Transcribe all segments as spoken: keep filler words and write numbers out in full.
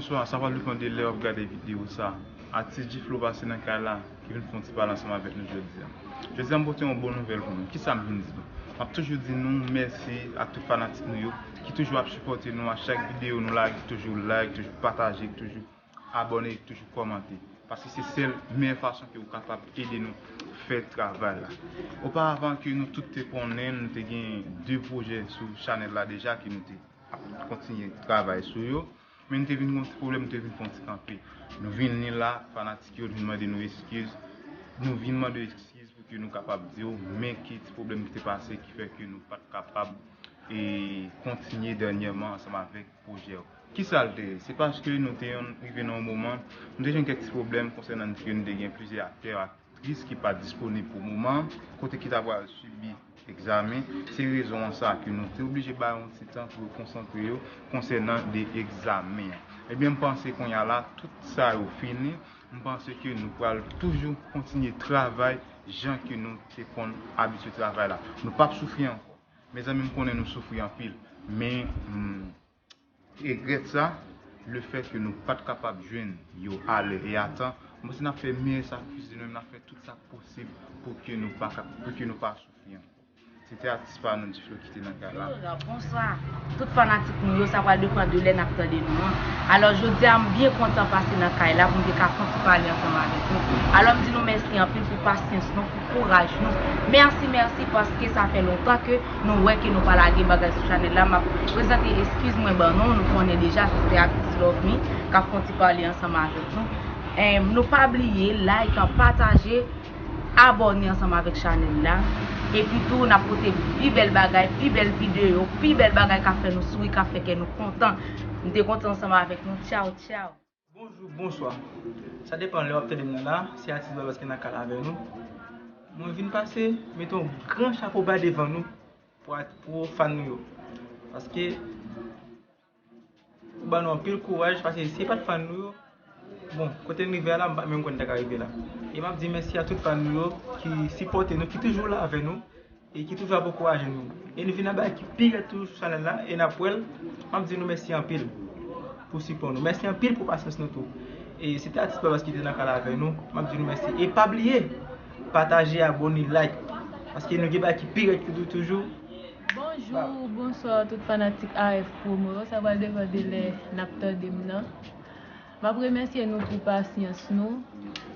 Bonswa, sa pral depann de lè w ap gade videyo sa. Atis G-Flow pase nan kay la, ki vin fè yon ti pale ansanm avèk nou jodi a. Jodi a, m pote yon bon nouvèl pou nou. Kisa m vin di nou? M ap toujou di nou mèsi ak tout fanatik nou yo, ki toujou ap sipòte nou a chak videyo nou lage, ki toujou like, toujou pataje, ki toujou abòne, ki toujou kòmante. Paske se sèl meyè fason ke ou kapab ede nou fè travay la. Oparavan ke nou tout te konnen, nou te gen de pwojè sou chanèl la deja ke nou te ap kontinye travay sou yo. Men nou te vin gen yon ti pwoblèm, nou te vin fè yon ti kanpe. Nou vin ni la, fanatik yo vin mande nou eskiz. Nou vin mande eskiz pou ke nou kapab di yo, men ki ti pwoblèm ki te pase ki fè ke nou pa t kapab, e, kontinye dènyèman ansanm avèk pwojè yo. Kisa l te ye? Se paske nou te yon, rive nan yon moman, nou te jwenn kèk ti pwoblèm konsènan ke nou te gen plizyè aktè, aktris ki pa disponib pou moman an, kote ki ta pral sibi egzamen. Se rezon an sa ke nou te oblije ba yo yon ti tan pou yo konsantre yo konsènan de egzamen an. Ebyen, m panse kounye a la, tout sa yo fini. M panse ke nou pral toujou kontinye travay jan ke nou te konn abitye travay la. Nou p ap soufri ankò. Mezanmi, m konnen nou soufri anpil, men, hmm, regrèt sa, lefèt ke nou pa t kapab jwenn yo alè e atan, m panse n ap fè meyè sakrifis de nou menm, n ap fè tout sa k posib pou ke nou pa ka, pou ke nou pa soufri ankò. Se te atis pa nou, G-Flow, ki te nan kay la. Bonswa. Tout fanatik nou yo, sa pral depann de lè n ap tande nou an. Alò, jodi a, m byen kontan pase nan kay la pou m te ka fè yon ti pale ansanm avèk nou. Alò, m di nou mèsi anpil pou pasyans nou, pou kouraj nou. Mèsi, mèsi, paske sa fè lontan ke nou wè ke nou pa lage bagay sou chanèl la. M ap prezante eskiz mwen ban nou, nou konnen deja, se, se atis Love Me k ap fè yon ti pale ansanm avèk nou. Em, nou pa bliye, like, pataje, abòne ansanm avèk chanèl la. Epi tou, n ap pote pi bèl bagay, pi bèl videyo, pi bèl bagay k ap fè nou souri, k ap fè kè nou kontan. M te kontan ansanm avèk nou. Tchaw, tchaw. Bonjou, bonswa. Sa depann lè w ap tande m nan la, se atis Babas ki nan kay la avè nou. Mwen vin pase, mete yon gran chapo ba devan nou pou, pou fan nou yo. Paske, ou ban nou anpil kouraj, paske si se pa t fan nou yo, bon, kote n rive a la, m pa menm kwè n ta ka rive la. E m ap di mèsi a tout fan nou yo ki sipòte nou, ki toujou la avè nou, e ki toujou ap ankouraje nou. E nou vin ak bagay ki pi rèd toujou sou chanèl la, e n ap wè l. M ap di nou mèsi anpil pou sipò nou. Mèsi anpil pou pasyans nou tou. E se te atis Babas ki te nan kay la avè nou. M ap di nou mèsi. E pa bliye, pataje, abòne, like. Paske nou gen bagay ki pi rèd ki tou toujou. Bonjou, bonswa tout fanatik A F Promo yo. Sa pral depann de lè n ap tande m nan. M ap remèsye nou pou pasyans nou.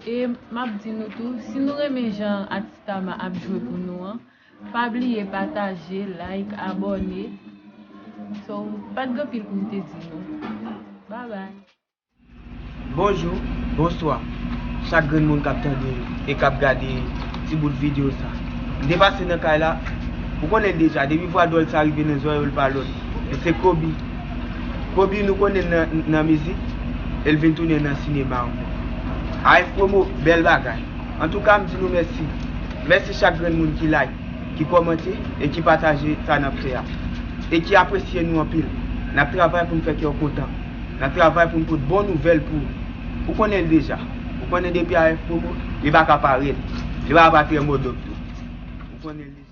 E m ap di nou tou, si nou renmen jan atis Tama ap jwe pou nou an, pa bliye pataje, like, abòne. So, pa t gen anpil pou m te di nou. Bye bye. Bonjou, bonswa, chak grenn moun k ap tande e k ap gade ti bout videyo sa. M te pase nan kay la, ou konnen l deja, depi vwa dwòl sa rive nan zòrèy ou, l pa lòt, e se Kobe. Kobe, nou konnen l nan, nan mizik, e l vin tounen nan sinema ankò. A F Promo, bèl bagay. Antouka, m di nou mèsi. Mèsi chak grenn moun ki like, ki kòmante e ki pataje sa n ap fè a, e ki apresye nou anpil. N ap travay pou n fè kè w kontan. N ap travay pou n pote bon nouvèl pou ou. Ou konnen l deja. Ou konnen depi A F Promo, li pa ka pa rèd. Li pa ka pa trè modòk tou. Ou konnen l deja.